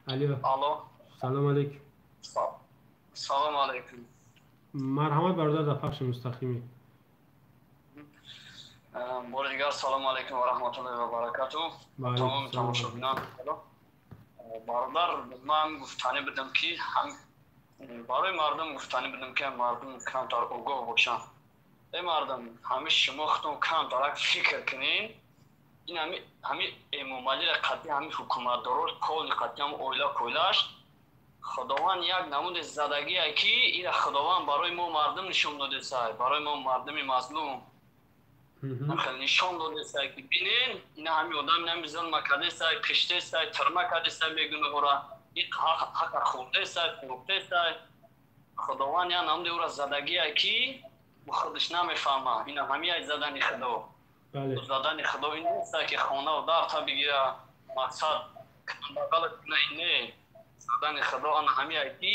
Алло. Алло. Салом алейкум. Салом алейкум. Марҳамат, бародар, дар пахши мустақимӣ. Бори дигар салому алейкум ва раҳматуллоҳи ва баракату. Тамоми тамошобинон. Бародар, ман гуфтанӣ будам, ки барои мардум гуфтанӣ будам, ки мардум камтар огоҳ бошанд. Э мардум, ҳами шумо худтон камтарак фикр кунед. Ин ҳами Эмомалиро қатъи ҳами ҳукуматдоро полни қатъи ҳами оила койлаш Худованд як намуди задагие, ки ира Худованд барои мо мардум нишон додесай, барои мо мардуми мазлум хеле нишон додесай, ки бинен, ина ҳами одам инами зулма кардесай, киштесай, тирма кардесай бегуноҳора, ҳақа хӯрдесай, фурӯхтесай. Худованд як намуди ӯра задагие, ки худаш намефаҳма. Ина ҳамияй задани Худо. Задани Худо ин неста, ки хонаву дарта бигира, мақсад камбағала куна, ин не. Задани Худо ана ҳамияй, ки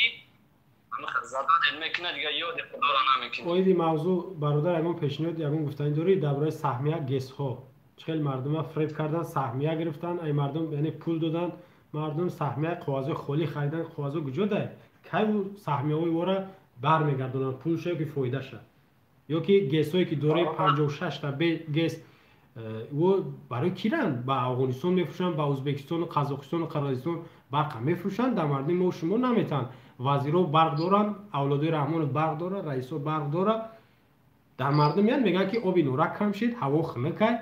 заданет мекунад, дига ёди Худоро намекунад. Оиди мавзӯъ, бародар, ягон пешниҳод, ягон гуфтанӣ дорӣ дар бораи саҳмия, ГЭСҳо? Чӣ хел мардума фиреб кардан, саҳмия гирифтан, ай мардум, яъне пул додан мардум, саҳмия, қоғазҳои холӣ харидан. Қоғазҳо куҷо дай? Кай саҳмияҳои вора бармегардонанд, пулша ё ки фоидаша? Ё ки ГЭСҳое, ки дорем, 56-та ГЭС, ӯ барои киранд? Ба Афғонистон мефурӯшанд, ба Ӯзбекистону Қазоқистону Қирғизистон барқа мефурӯшанд, дар мардуми мо шумо наметаҳанд. Вазирҳо барқ доранд, авлодои Раҳмонов барқ дорад, раисо барқ дорад, дар мардум ян мегӯянд, ки оби Норак кам шид, ҳаво хунукай.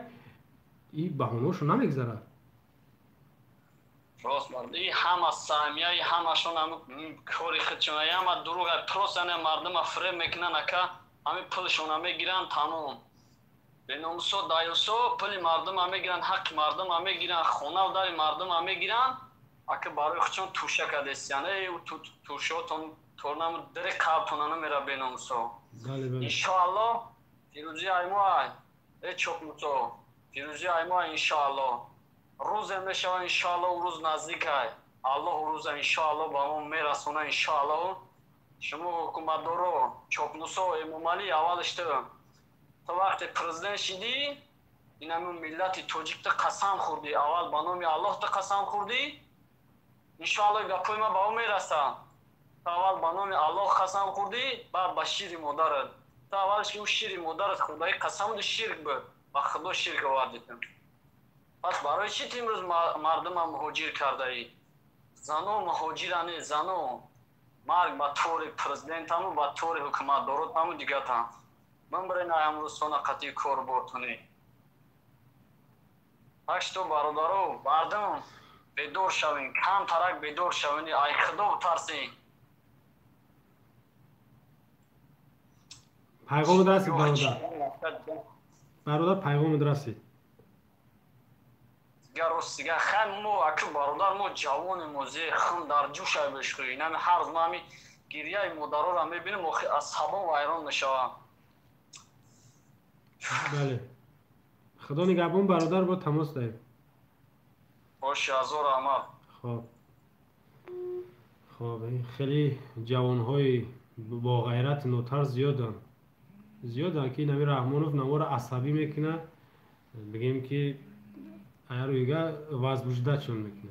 И баҳонаошо намегзарад. Рост, и ҳама саҳмияи ҳамашон кори худшон, ҳама дурӯға, просто мардума фиреб мекунанд, ака, ҳами пулшона мегиранд, тамом. Беномусо, даюсо пули мардума мегиранд, ҳаққи мардума мегиранд, хонаву дари мардума мегиранд, ака, барои худшон туша кардестиян. Тушотон торнаму дари қабтона намера, беномусо. Иншоалло, пирӯзӣ аймоай, э чокмусо, пирӯзӣ аймоай, иншоалло. Рӯзе мешава, иншоалло, рӯз наздикай. Аллоҳ рӯза, иншоалло, ба мо мерасона, иншоалло. Шумо ҳукуматдоро, чопнусо, Эмомалӣ, аввалиш ту вақте президент шидӣ, инами миллати тоҷик ту қасам хӯрдӣ, аввал ба номи Аллоҳ ту қасам хӯрдӣ. Иншоалло, гапҳои ман ба ӯ мераса. Ту аввал ба номи Аллоҳ қасам хӯрдӣ, баъд ба шири модарат. Ту аввалш ки ӯ шири модарат хӯрдаи қасамду ширк буд, ба Худо ширк овардӣ. Пас барои чӣ ту имрӯз мардума муҳоҷир кардаӣ? Зано муҳоҷиране, зано. Марг ба тори президентаму, ба тори ҳукуматдоротаму дигатам. Ман барои амрӯзтона қатъи кор бортонӣ. Так что, бародаро, мардум, бедор шавем, камтарак бедор шавем, ай Худо тарсем. Пайғомат расид, бародар. Бародар, пайғомат расид. Дигар рост дигар хай мо, аку бародар, мо ҷавонем, мо зе хун дар ҷӯшай бешхӯй. Инами ҳар рӯз ма ҳами гирияи модароро мебинем, охи асабон вайрон мешавам. Бале, Худо нигаҳбон, бародар, бо тамос даҳем. Боши, ҳазор раҳмат. Хоб, хеле ҷавонҳои боғайрати нотарс зиёданд, зиёданд, ки нави Раҳмонов навора асабӣ мекунад, бигем, ки аярӯига возбуждать шон мекунад.